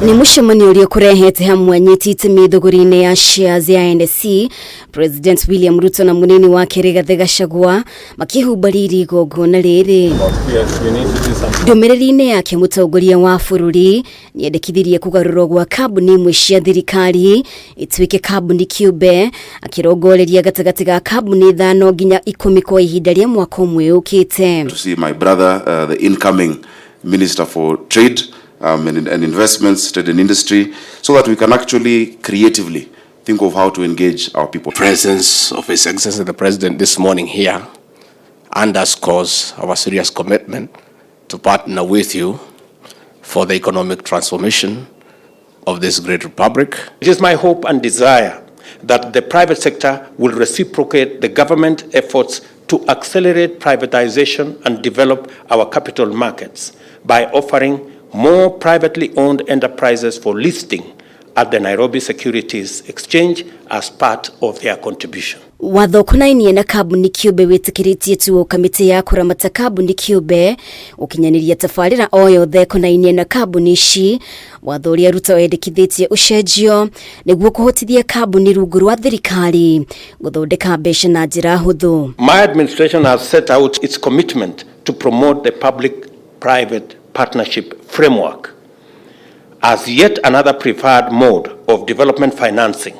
Nĩ mũcemanio ũrĩa ũkũrehete hamwe anyiti itemi thũgũrĩ-inĩ ya shares ya NSE, President William Ruto na mũnini wake Rigathĩ Gachagua makĩhumba riri igongona rĩrĩ. Ndũmĩrĩri-inĩ yake mũtongoria wa bũrũri nĩendekithirie kũgarũrwo gwa kambuni imwe cia thirikari ituĩke kambuni kĩũmbe, akĩrongoreria gatagatĩ ga kambuni 5 nginya 10 kwa ihinda rĩa mwaka ũmwe ũkĩte. To see my brother, the incoming Minister for Trade and Investments, Trade and Industry, so that we can actually creatively think of how to engage our people. Presence of His Excellency the President this morning here underscores our serious commitment to partner with you for the economic transformation of this great republic. It is my hope and desire that the private sector will reciprocate the government efforts to accelerate privatization and develop our capital markets by offering more privately owned enterprises for listing at the Nairobi Securities Exchange as part of their contribution. Watho ũkonainie na kambuni kĩũmbe wĩtĩkĩrĩtie tuo kamĩtĩ ya kũramata kambuni kĩũmbe gũkinyanĩria tabarĩra o yothe ĩkonainie na kambuni ici. Watho ũrĩa Ruto endekithĩtie ũcenjio nĩguo kũhotithia kambuni rungu rwa thirikari gũthondeka mbeca na njĩra hũthũ. My administration has set out its commitment to promote the public-private partnership framework as yet another preferred mode of development financing,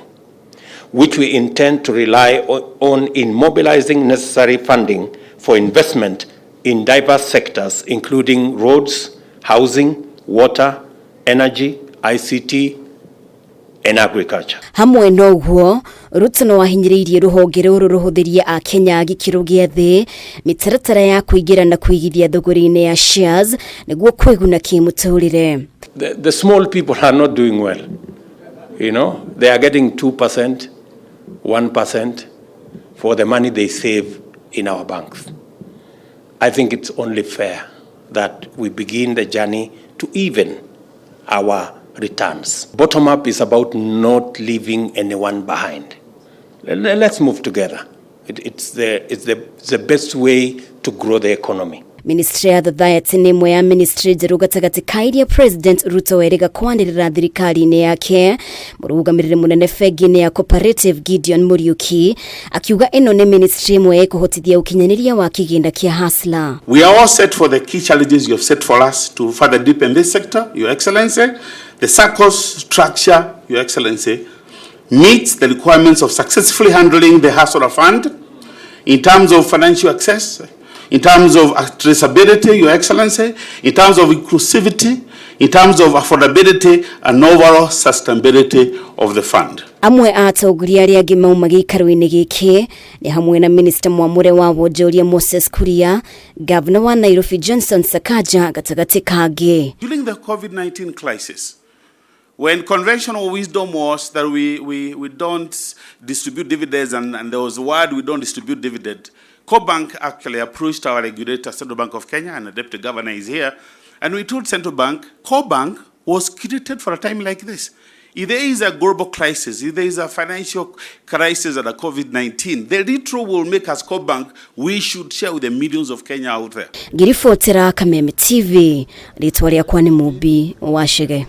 which we intend to rely on in mobilizing necessary funding for investment in diverse sectors, including roads, housing, water, energy, ICT, and agriculture. Hamwe na ũguo, Ruto no ahinyĩrĩirie rũhonge rũrũ rũhũthĩrie akenya gĩkĩro gĩa thĩ mĩtaratara ya kũingĩra na kũigithia thũgũrĩ-inĩ ya shares nĩguo kwĩguna kĩmũtũrĩre. The small people are not doing well. They are getting 2%, 1% for the money they save in our banks. I think it's only fair that we begin the journey to even our returns. Bottom up is about not leaving anyone behind. Let's move together. It's the best way to grow the economy. Ministry ya Society nĩ ĩmwe ya ministry njerũ gatagatĩ ka iria President Ruto erĩga kwanĩrĩra thirikari-inĩ yake. Mũrũgamĩrĩri mũnene bengi-inĩ ya Cooperative Gideon Muriuki akiuga ĩno nĩ ministry ĩmwe ĩkũhotithia ũkinyanĩria wa kĩgĩna kĩa Hustler. We are all set for the key challenges you have set for us to further deepen this sector, Your Excellency. The SACCOS structure, Your Excellency, meets the requirements of successfully handling the Hustler Fund in terms of financial access, in terms of traceability, Your Excellency, in terms of inclusivity, in terms of affordability and overall sustainability of the fund. Amwe a atongoria arĩa angĩ mauma gĩikaro-inĩ gĩkĩ nĩ hamwe na minista mwamũre wa wonjoria Moses Kuria, gavana wa Nairobi Johnson Sakaja gatagatĩ kangĩ. During the COVID-19 crisis, when conventional wisdom was that we don't distribute dividends and there was a word we don't distribute dividend, CoBank actually approached our regulator, Central Bank of Kenya, and the deputy governor is here, and we told Central Bank, CoBank was created for a time like this. If there is a global crisis, if there is a financial crisis and a COVID-19, the little will make as CoBank, we should share with the millions of Kenya out there. Ngĩribotera Kameme TV, rĩtwa rĩakwa nĩ Mumbi Wachege.